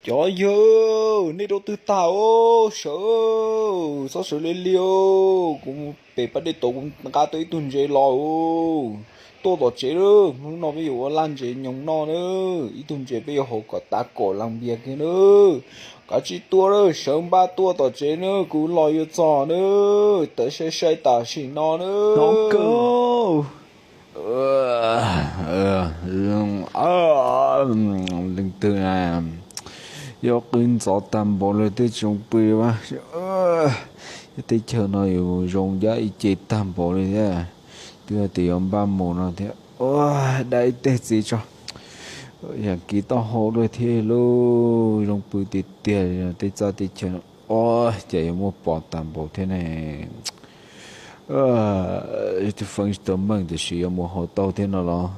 Cov yawg, nej rau twg tag os? Sawv, txhob sawv liab liab, kuv pem pas dej tod kuv nqa tau ib tug ntses los. Tuaj tom tsev lawm, hnub no peb yuav ua laj ntses nyoos noj na. Ib tug ntses peb yuav haus kom tas kom las npias kiag na. Kav tsij tuaj lawm, sawv npaj tuaj tom tsev na, kuv los yuav txog na. Tawm sai sai tam sim no na. Leej twg na, yuav qw ntxov tag npaum li tej tsoom pw, yog teb chaws no yuav zoo yam ib ce tag npaum li thiab. Twb hais tias yuav npaj mus no thiab. Dab ib teg txiv tso, yam kiv taub hau dua thiab lauj. Zoo pw tiag tiag, tej txaj tej chaw no, ua cas yuav muaj pos tag npaum thiab ne. Twb feeb tsis tau meej, tiam sis yuav mus haus tau thiab no los.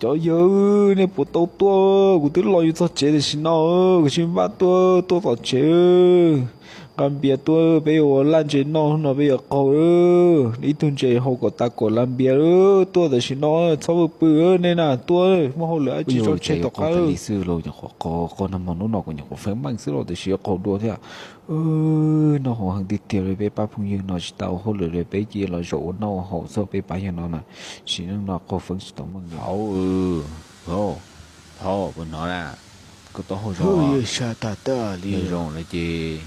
Cov yawg, nej puas tau tuaj? Kuv twb los yuav txog tsev tam sim no, kuv tsis npaj tuaj, tuaj tom tsev. Nqa npias tuaj, peb yuav ua laj ntses noj, hnub no peb yuav qaug. Ib tug ntses haus kom tas kom las npias, tuaj tam sim no, txhob pw pw, nej na tuaj, muaj hauj lwm dab tsi tso tseg tom qab li xwb los. Nyuam qhuav qaug, qaug nag hmo hnub no kuv nyuam qhuav feeb meej xwb los tiam sis yuav qaug dua thiab. Noj haus heev tiag tiag li, peb pab phooj ywg no tsis tau ua hauj lwm li, peb cia los zaum ua noj ua haus txog peb pab yawg no na, sim neej no qaug feeb tsis tau meej li. Hauv, hauv, puas hnov na? Koj taub hau zoo, zoo lawm ces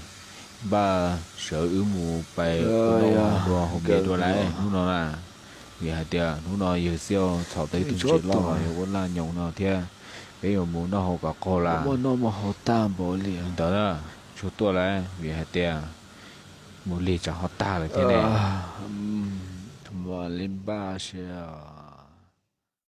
npaj sawv wb mus pais ua noj ua haus dua haus npias dua lawm hnub no na. Vim hais tias hnub no yawg Xiaj txhom tau ib tug ntses loj los yuav ua laj nyoos no thiab, peb yuav mus noj haus kom qaug lawm. Ntawd na, tsuag tuaj lawm vim hais tias mus lig tsam ho tag lawm thiab ne. Li npaj sia.